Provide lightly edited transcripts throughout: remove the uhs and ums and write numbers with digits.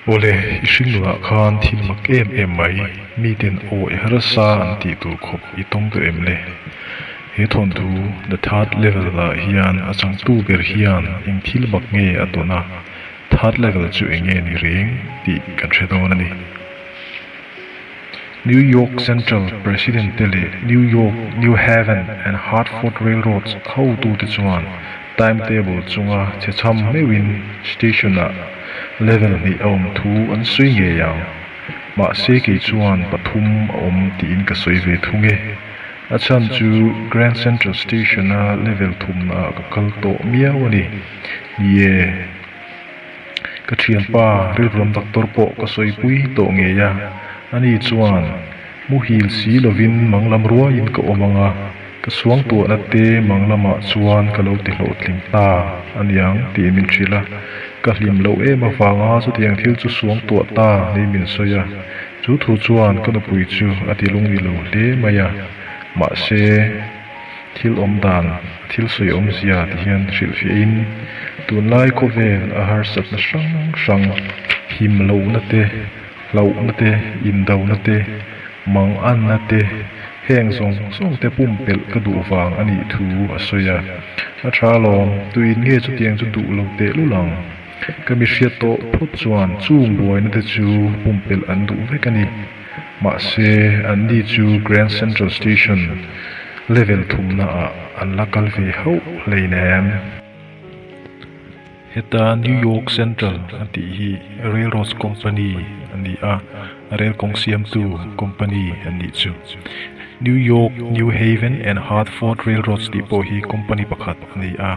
Awle, i hringnunah khan thil mak em em mai, miten awi harsa an tih tur khawp i tawng tawh em le? He thawnthu The Third Level ah hian a changtu ber hian eng thil mak nge a tawn a, Third Level chu eng nge ni reng tih kan hre dawn a ni. New York Central President te leh New York, New Haven and Hartford Railroads hotute chuan timetable chunga chhe chham meuhin station-ah level hnih a awm thu an sawi ngei ang. Mahse kei chuan pathum a awm tiin ka sawi ve thung e. A chhan chu Grand Central Station-a level thumnaah ka kal tawh miau a ni. Ni e. Ka thianpa rilruam doctor pawh ka sawipui tawh ngei a, ani chuan muhil si lovin manglam ruaiin ka awm ang a, ka suangtuahna te manglamah chuan ka lo ti hlawhtling ta aniang tih min hrilh a, ka hlim loh em avanga chutiang thil chu suangtuah ta niin min sawi a, chu thu chuan ka nupui chu a ti lungni lo hle mai a, mahse. Thil awm dan, thil sawi awmzia ti hian hrilhfiahin tunlai khawvel a harsatna hrang hrang, him lohna te, hlauhna te, indona te, manganna te, heng zawng zawng te pumpelh ka duh vang a nih thu a sawi a. A tha alawm, tuin nge chutiang chu duh lo tehlul ang? Ka mi hriat tawh phawt chuan chung buaina te chu pumpelh an duh vek a ni. Mahse, anni chu Grand Central Station level thumna ah an la kal ve hauh hleinem. Heta New York Central a tih hi Railroads Company a ni a, rel kawng siamtu company an nih chu. New York, New Haven and Hartford Railroads tih pawh hi company pakhat a ni a.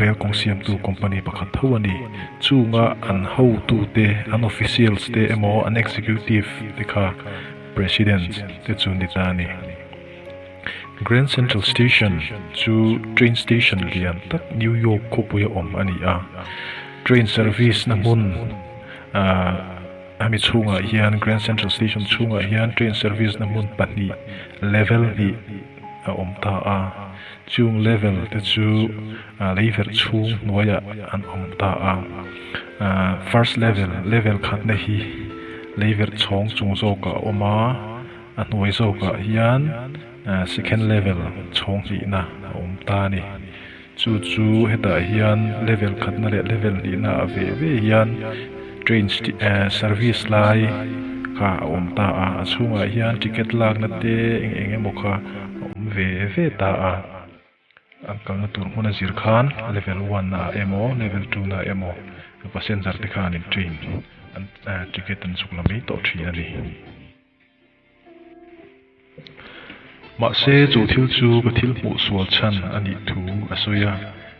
Rel kawng siamtu company pakhat tho a ni. Chunga an hotute, an officials te emaw an executive te kha president te chu ni ta a ni. Grand Central Station chu train station lian tak New York khawpuia awm a ni a. Train service na hmun hemi chhungah hian Grand Central Station chhungah hian train service na hmun pahnih level hnih a awm ta a. Chung level te chu leiverh chhung hnuaiah an awm ta a, first level, level khatna hi leiverh chhawng chung zawkah a awm a, a hnuai zawkah hian second level chhawng hlihna a awm ta a ni. Chu chu hetah hian level khatna leh level hlihna ah ve ve hian train service lai kha a awm ta a, a chhungah hian ticket lakna te eng eng emaw kha a awm ve ve ta a, an kalna tur hmun a zir khan level one ah emaw level two na emaw passenger te khan in train an ticket an zuk la mai tawh thin a ni. Mahse chu thil chu ka thil hmuh sual chhan a nih thu a sawi a,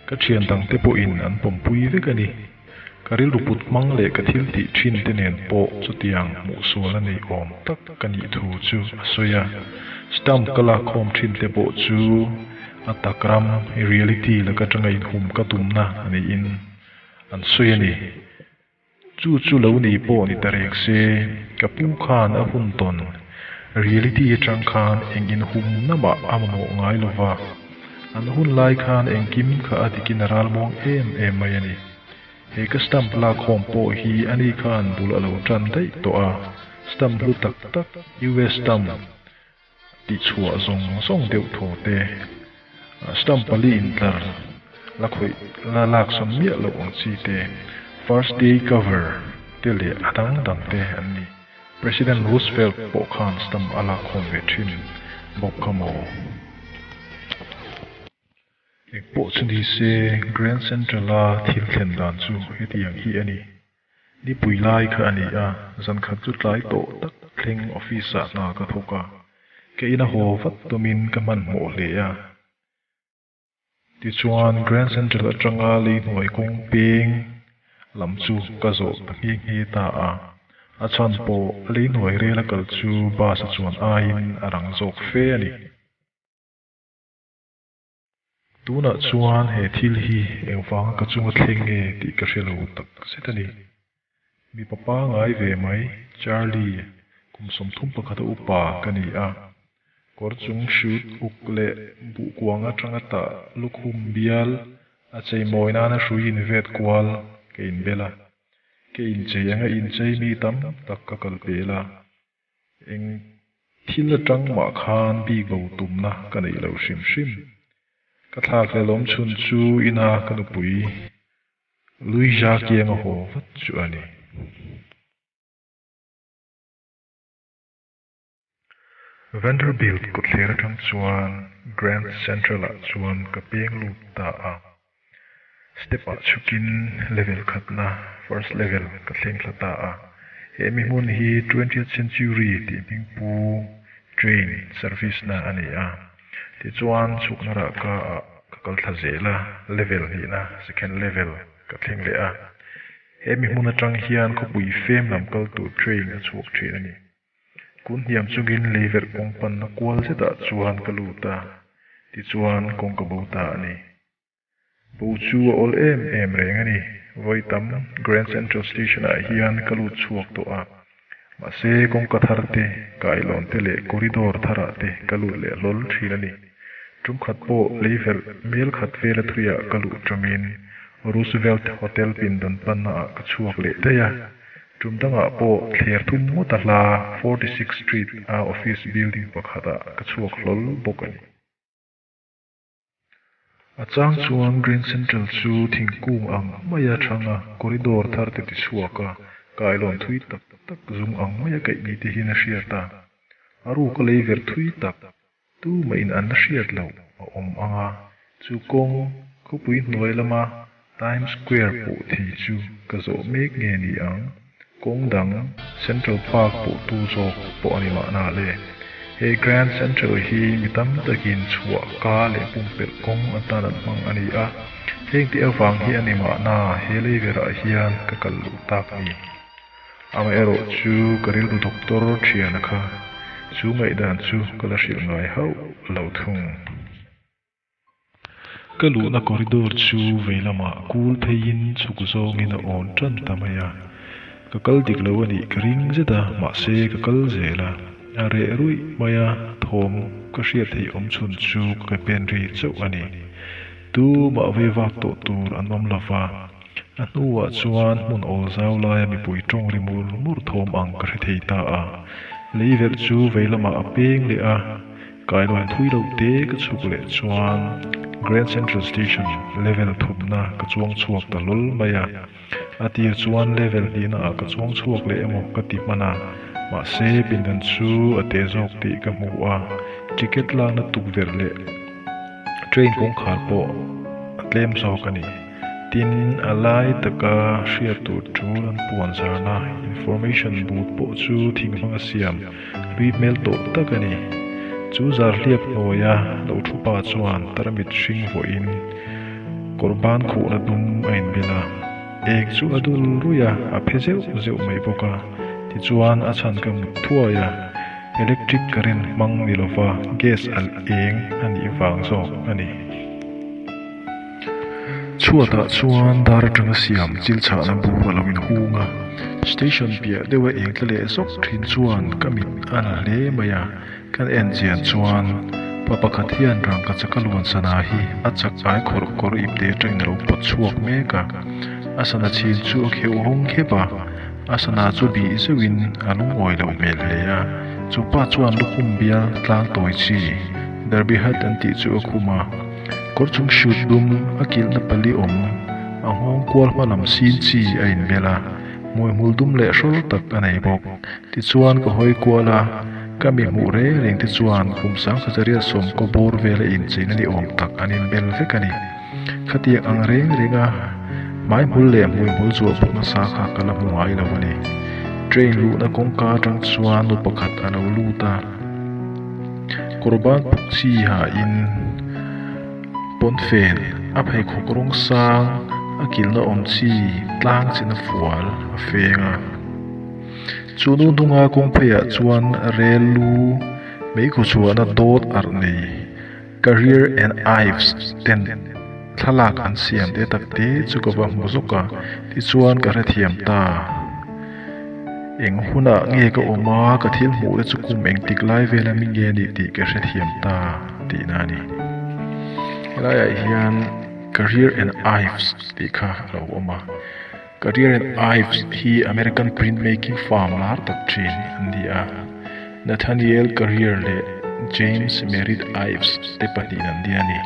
ka thian dangte pawhin an pawmpui vek a ni. Ka rilru put hmang leh ka thil tih thin te nen pawh chutiang hmuh sual a nei awm tak ka nih thu chu a sawi a. Stamp ka lakkhawm thin te pawh chu a tak ram, reality, laka atanga inhum ka tumna a niin an sawi a ni. Chu chu lo ni pawh ni ta reng se, ka pu khan a hun tawn, reality atang khan eng inhum namah a mamawh ngai lo va. An hun lai khan engkim kha a dikin a ralmuang em em mai a ni. He ka stamp lakhawm pawh hi ani khan bul a lo tan daih tawh a, stamp hlu tak tak, US stamp tihchhuah zawng zawng deuh thaw te, stamp pali intlar la khawih la laksawn miah loh ang chi te, first day cover te leh a dang dang te an ni. President Roosevelt pawh khan stamp a lakkhawm ve thin bawk kha maw? Eng pawh chu ni se, Grand Central-a thil thlen dan chu hetiang hi a ni. Nipui lai kha a ni a, zan khat chu tlai tawh tak thleng office-ah hna ka thawk a, ka ina haw vat tumin ka hmanhmawh hle a. Tichuan, Grand Central atanga lei hnuai kawng peng lam chu ka zawh ta nghe nghe ta a. A chhan pawh lei hnuai rel a kal chu bus a chuan aiin a rang zawk fe a ni. Tunah chuan he thil hi engvanga ka chunga thleng nge tih ka hre lo tak zet a ni. Mipa pangai ve mai, Charlie, kum 31 a upa ka ni a. Kawr chung shoot uk leh buh kuang atanga tah lukhum bial a cheimawi nana hrui invet kual ka inbel a. Ka inchei anga inchei mi tam tak ka kal pel a, eng thil atang mah khan bik bo tumna ka neih lo hrim hrim. Ka thlakhlelh awm chhun chu ina ka nupui Luija kianga haw vat chu a ni. Vanderbilt kawtthler atang chuan Grand Central-ah chuan ka peng lut ta a. Step-ah chhukin level khatna, first level, ka thleng thla ta a. He mi hmun hi Twentieth Century tih hming pu train service-na a ni a. Tichuan chhukna rahka-ah ka kal thla zel a, level hnihna, second level, ka thleng leh a. He mi hmun atang hian khawpui fem lam kal tur train a chhuak thin a ni. Kun hniam chungin leiverh kawng panna kual zetah chuan ka lut a, tichuan kawng ka bo ta a ni. Bo chu a awl em em reng a ni. Vawi tam Grand Central Station-ah hian ka lut chhuak tawh a, mahse kawngka thar te, kailawn te leh corridor tharah te ka lut leh hlawl thin a ni. Tum khat pawh leiverh mel khat vela thuiah ka luh tamin Roosevelt Hotel pindan pannaah ka chhuak leh daih a. Tum dangah pawh thler thum ngawt a hla 46 Street a office building pakhatah ka chhuak hlawl bawk a ni. A chang chuan Grand Central chu thingkung ang maia thang a, corridor thar te ti chhuak a, kailawn thui tak tak zung ang maia kaih ni te hian a hriat a. A ruk a lei verh thui tak, Tumah in an la hriat loh a awm ang a, chu kawng khawpui hnuai lama Times Square pawh thei chu ka zawh mek nge ni ang? Kawng dang Central Park pawh tu zawk pawh a ni mahna le. He Grand Central hi mi tam takin chhuah ka leh pumpelh kawng atan an hmang a ni a, heng tih avang hi a ni mahna he lei verah hian ka kal luh tak ni. Amaherawh chu ka rilru doctor thiana kha chu ngaihdan chu ka la hrilh ngai hauh lo thung. Ka luhna corridor chu vei lamah kul pheiin chhuk zawngin a awn tan ta mai a. Ka kal dik lo a nih ka ring zet a, mahse ka kal zel a. A reh ruih mai a, thawm ka hriat theih awm chhun chu ka pen ri chauh a ni. Tumah vei vak tawh tur an awm lo va. A hnuah chuan hmun awl zau laia mipui tawng ri mur mur thawm ang ka hre thei ta a. Lei verh chu vei lamah a peng leh a, kailawn thui loh te ka chhuk leh chuan Grand Central Station level thumna ka chuang chhuak ta hlawl mai a. A tir chuan level hnihna ah ka chuang chhuak leh emaw ka ti hman a, mahse pindan chu a te zawk tih ka hmu a, ticket lakna tukverh leh train kawngkhar pawh a tlem zawk a ni. Tin, a lai taka hriat tur tul an puan zarna information booth pawh chu thing hmanga siam hlui hmel tawh tak a ni. Chu zar hliap hnuaia lo thu pa chuan tarmit hring vuahin kawr ban khuhna dum a inbil a, eng chu a dul ruih a, a phe zeuh zeuh mai bawk a. Tichuan a chhan ka mut thuai a, electric current hmang ni lova gas alh eng a nih vang zawk a ni. Chhuatah chuan dar atanga siam chil chhahna bur a lo inhung a, station piah deuha eng tla leh zawk thin chuan ka mit a la hle mai a, kan en chian chuan pa pakhat hian rangka chaka luan sana hi a chak ai khawrh kawr ipte atangin a lo pawt chhuak mek a, a sana chhin chu a kheuh hawng khep a, a sana chu bih zeuhin a lungawi loh hmel hle a, chu pa chuan lukhum bial tlang tawi chi Derby hat an tih chu a khum a. Kawr chung shoot dum a kilhna pali awm a nghawng kual hma lam sin chi a inbel a, hmuihmul dum leh hrawl tak a nei bawk. Tichuan ka hawi kual a, ka mi hmuh reng reng te chuan kum sangkhacharia sawmkaw bawr vela incheina ni awm tak an inbel vek a ni. Khatiang ang reng reng a hmaihmul leh hmuihmul zuah pawh nasa kha ka la hmu ngai lo a ni. Train luhna kawngka atang chuan nu pakhat a lo lut a. Kawrban puk chi hain pawnfen a pheikhawk rawng sang a kilhna awm chi tlang chin a fual a feng a. Chu nu hnunga kawng pheiah chuan rel lu meikhaw chhuahna dawt arh nei Career and Ives ten thlalak an siam te tak te chu ka va hmu zawk a, tichuan ka hrethiam ta. Eng hunah nge ka awm a, ka thil hmuh te chu kum engtik lai vel ami nge a nih tih ka hrethiam ta tihna a ni. Helaiah hian Career and Ives tih kha a lo awm a. Currier and Ives hi American printmaking firm lar tak thin an ni a, Nathaniel Currier leh James Merritt Ives te pahnihin an ni a ni.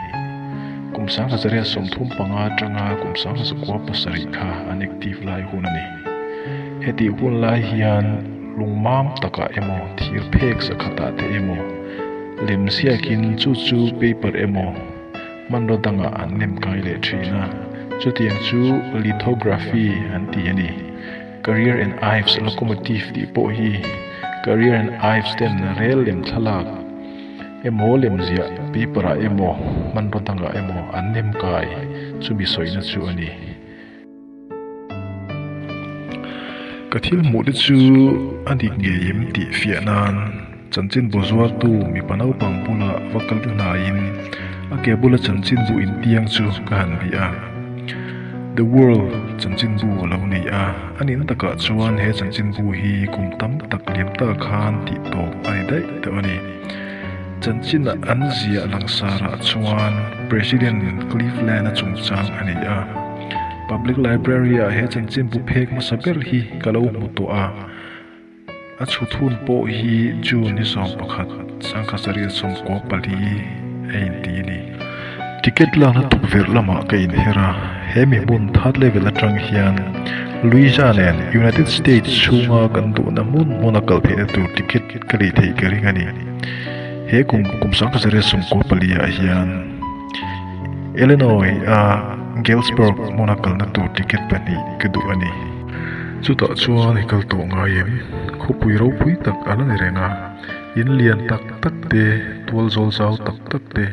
Kum 1835 atanga kum 1907 kha an active lai hun a ni. Hetih hun lai hian lungmam takah emaw thir phek zakhatah te emaw lem ziakin chu chu paper emaw hmanraw dangah an nem kai leh thin a, chutiang chu lithography an ti a ni. Currier and Ives locomotive tih pawh hi Currier and Ives ten rel lem thlalak emaw lem ziah paper ah emaw hmanraw dangah emaw an nem kai chumi sawina chu a ni. Ka thil hmuh te chu a dik ngei em tih fiah nan chanchinbu zuartu mipa naupang bulah va kal hnaiin a ke bula chanchinbu intiang chu ka han bih a. The World chanchinbu a lo ni a, a nihna takah chuan he chanchinbu hi kum tam tak liam ta khan tih tawp a ni daih tawh a ni. Chanchin an ziah langsarah chuan President Cleveland-a chungchang a ni a. Public Library-ah he chanchinbu phek hmasa ber hi ka lo hmu tawh a, a chhut hun pawh hi June ni 11, 1994 a inti a ni. Ticket lakna tukverh lamah ka inher a, he mi hmun third level atang hian Luisa nen United States chhunga kan duhna hmun hmuna kal theihna tur ticket ka lei theih ka ring a ni. He kum kum 1994 ah hian Illinois-a Galesburg hmuna kalna tur ticket pahnih ka duh a ni. Chutah chuan i kal tawh ngai em? Khawpui ropui tak a la ni reng a, in lian tak tak te, tual zawl zau tak tak te,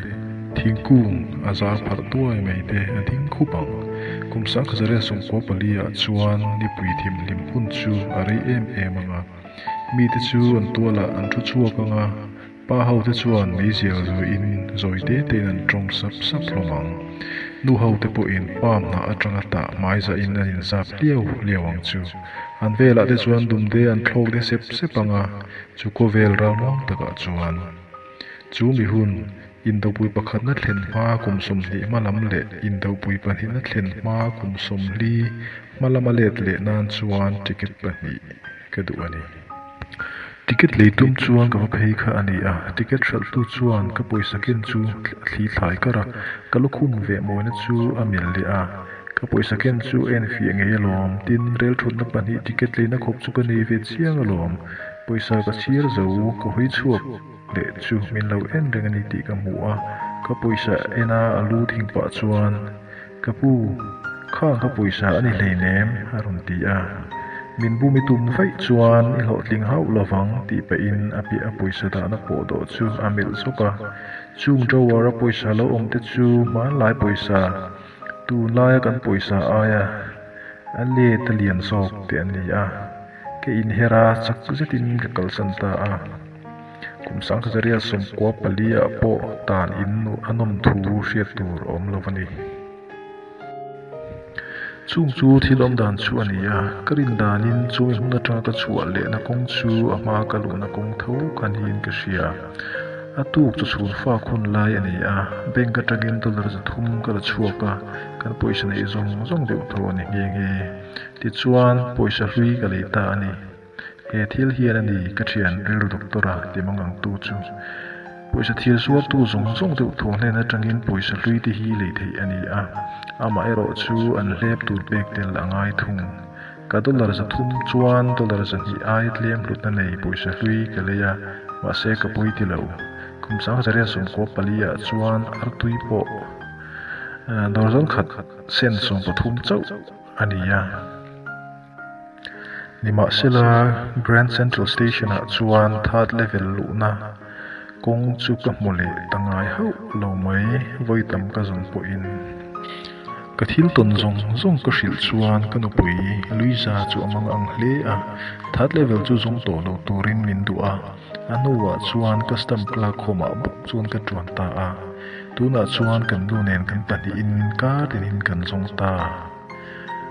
thingkung a zar pharh duai mai te a ding khup ang. Kum 1994 ah chuan nipui thimhlim hun chu a rei em em ang a, mite chu an tualah an thu chhuak ang a, Pa ho te chuan meizial zuiin zawi te tein an tawng sap sap hlawm ang. Nu ho te pawhin palm hnah atanga tah hmai zahin an inzap hliau hliau ang chu. An velah te chuan dumde an thlawk de sep sep ang a, chu khawvel ralmuang takah chuan. Chu mi hun, indopui pakhatna thlen hma kum 20 hma lam leh indopui pahnihna thlen hma kum 40 hma lama let leh nan chuan ticket pahnih ka duh a ni. Ticket lei tum chuan ka va phei kha a ni a, ticket hralhtu chuan ka pawisa ken chu a thli thlai kar a, ka lukhum veh mawina chu a mil leh a, ka pawisa ken chu a enfiah ngei alawm, tin rel thutna pahnih ticket leina khawp chu ka nei ve chiang alawm, pawisa ka chhir zo ka hawi chhuak leh chu min lo en reng a ni tih ka hmu a, ka pawisa ena a lu thing pah chuan Ka pu, khang ka pawisa a ni hleinem, a rawn ti a. Min bum i tum vaih chuan i hlawhtling hauh lovang tih pahin a piah a pawisa dahna pawh dawh chu a melh zawk a. Chung drawer a pawisa lo awm te chu hmanlai pawisa, tunlaia kan pawisa aia a let a lian zawk te an ni a. Ka inher a, chak zetin ka kalsan ta a. Kum 1994 ah pawh tan in a nawm thu hriat tur a awm lo a ni. Chung chu thil awm dan chu a ni a, ka rin danin chumi hmun atanga ka chhuah lehna kawng chu a hma ka luhna kawng tho kha niin ka hria. A tuk chu chhun fak hun lai a ni a, bank atangin dollar 300 ka la chhuak a, kan pawisa neih zawng zawng deuh tho a ni nghe nghe. Tichuan, pawisa hlui ka lei ta a ni. He thil hian a ni ka thian rilru doctor a ti mang ang tu chu. Pawisa thil zuartu zawng zawng deuh thaw hnen atangin pawisa hlui te hi lei theih a ni a, amah erawh chu an hlep tur pek tel a ngai thung. Ka dollar 300 chuan dollar 200 ai tlem hlutna nei pawisa hlui ka lei a, mahse ka pawi ti lo. Kum 1994 ah chuan artui pawh dawrzawn khat sen 13 chauh a ni a. Nimahsela, Grand Central Station-ah chuan third level luhna kawng chu ka hmu leh ta ngai hauh lo mai, vawi tam ka zawn pawhin. Ka thil tawn zawng zawng ka hrilh chuan ka nupui Luisa chu a mang ang hle a, third level chu zawng tawh lo turin min duh a, a hnuah chuan custom clerk home-ah bawk chuan ka ṭuan ta a, tunah chuan kan nu nen kan pahnihin kar tinin kan zawng ta.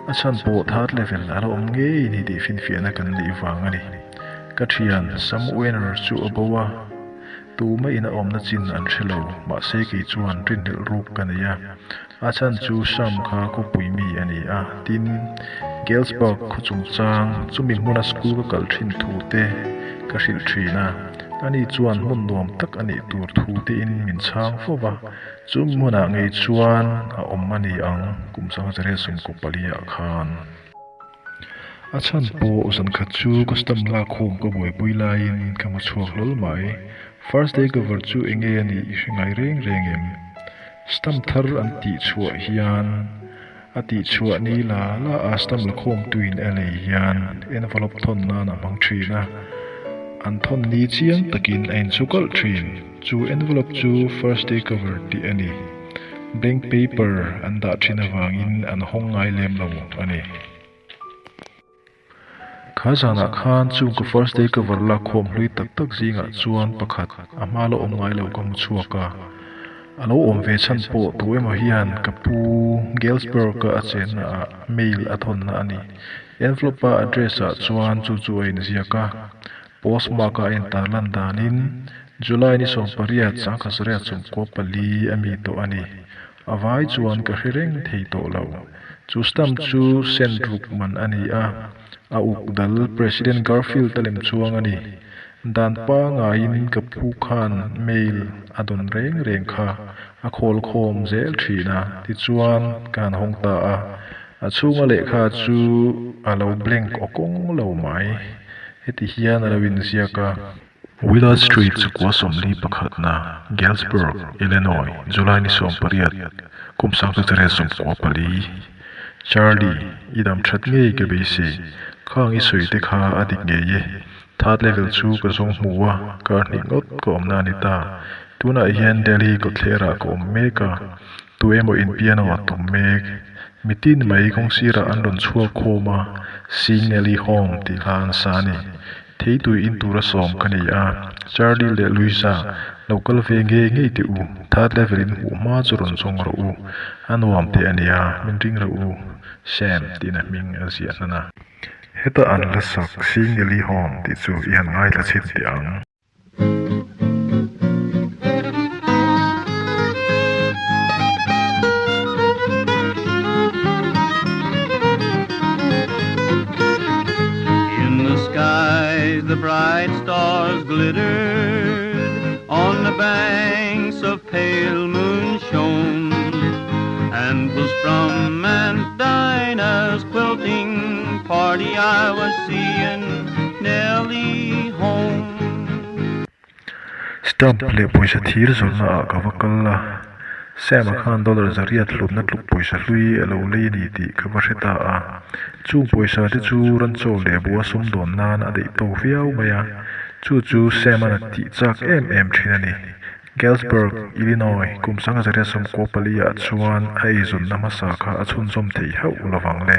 A chhan pawh third level a la awm ngei ni tih finfiahna kan neih vang a ni. Ka thian Sam Wenner chu a bo a, Tuma in a awmna chin an hre lo, mahse kei chuan rinhlelh ruk ka nei a. A chhan chu Sam kha khawpui mi a ni a, tin, Galesburg khaw chungchang chumi hmuna school ka kal thin thu te ka hrilh thin a. Ani chuan hmun nuam tak a nih tur thu tein min chhang fo va, chumi hmunah ngei chuan a awm a ni ang kum sangha 24 ah khan. A chhan pawh zan khat chu ka stamp lak khawm ka buaipui laiin ka hmu chhuak hlawl mai. First day cover chu enge a nih i hre ngai reng reng em? Stamp thar an tih chhuah hian a tih chhuah ni la la a stamp la khawm tuin a lei hian envelope thawn nan a hmang thin a, an thawn ni chiang takin a inchukalh thin. Chu envelope chu first day cover tih a ni. Blank paper an dah thin avangin an hawng ngai lem lo a ni. Kha zanah khan chung ka first day cover lakkhawm hlui tak tak zingah chuan pakhat a hma la awm ngai lo ka hmu chhuak a. A lo awm ve chhan pawh tu emaw hian ka pu Galesburg-a a chenna ah mail a thawnna a ni. Envelope-a address ah chuan chu chu a inziak a. Postmark-a a intarlan danin July ni 18 1994 a mi tawh a ni. A vai chuan ka hre reng thei tawh lo. Chu stamp chu cent ruk man a ni a, a uk dal President Garfield a lem chuang a ni. Dan pangaiin ka pu khan mail a dawn reng reng kha a khawl khawm zel thin a, tichuan ka han hawng ta a. A chhunga lehkha chu a lo blank aw kawng lo mai. Heti hian a lo inziak a. Willard Street chukua 41na, Galesburg, Illinois, July ni 18, kum 1994. Charlie, i dam that ngei ka beisei. Khang i sawi te kha a dik ngei e. Third level chu ka zawng hmu a, kar hnih ngawt ka awmna a ni ta. Tunah hian Delhi kawtthlerah ka awm mek a, tu emaw in piano a tum mek. Mitin mai kawngsirah an rawn chhuak khawm a, Sing Nelly Home tih hla an sa a ni. Theitui in tura sawm ka ni a, Charlie leh Louisa, lo kal ve ngei ngei teh u, third level in hmuh hma chu rawn zawng rawh u, a nuam teh a nia, min ring rawh u, Sam tiin a hming a ziah hnan a. Heta an la sak Single-i Home tih chu i han ngaithla chhin teh ang. In the skies the bright stars glittered On the banks of pale moon shone And 'twas from Aunt Dinah's quilting party I was seeing Nellie home. Stamp leh pawisa thir zawrhna ah ka va kal a, Sam-a khan dollar zariat hlutna tluk pawisa hlui a lo lei a ni tih ka va hre ta a. Chung pawisa te chu ranchaw leh bua sumdawn nan a daih tawk viau mai a, chu chu Sam-a'n a tih chak em em thin a ni. Galesburg, Illinois, kum 1994 ah chuan a eizawnna hmasa kha a chhunzawm thei hauh lovang le.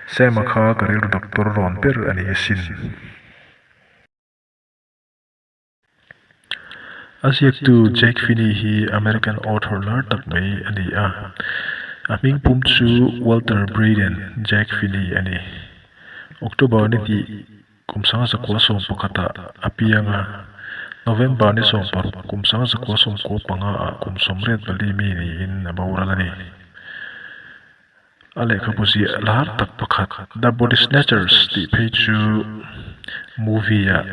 Sam-a kha ka rilru doctor rawn ber a ni asin. A ziaktu Jack Finney hi American author lar tak mai a ni a. A hming pum chu Walter Braden Jack Finney a ni. October ni hnih kum 1911 ah a piang a, November ni 16 kum 1995 ah kum 84 mi niin a boral a ni. A lehkhabu ziah lar tak pakhat The Body Snatchers tih phei chu movie ah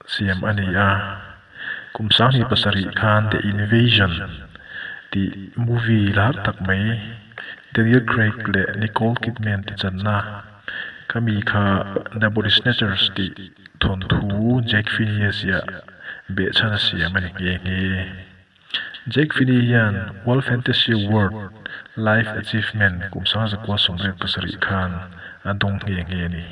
siam a ni a, kum 27 khan The Invasion tih movie lar tak mai Daniel Craig leh Nicole Kidman ti channa khami kha The Body Snatchers tih thawnthu Jack Finney a ziah behchhan a siam a ni nghe nghe. Jack Finney hian World Fantasy Award Life Achievement kum 1987 khan a dawng nghe nghe a ni.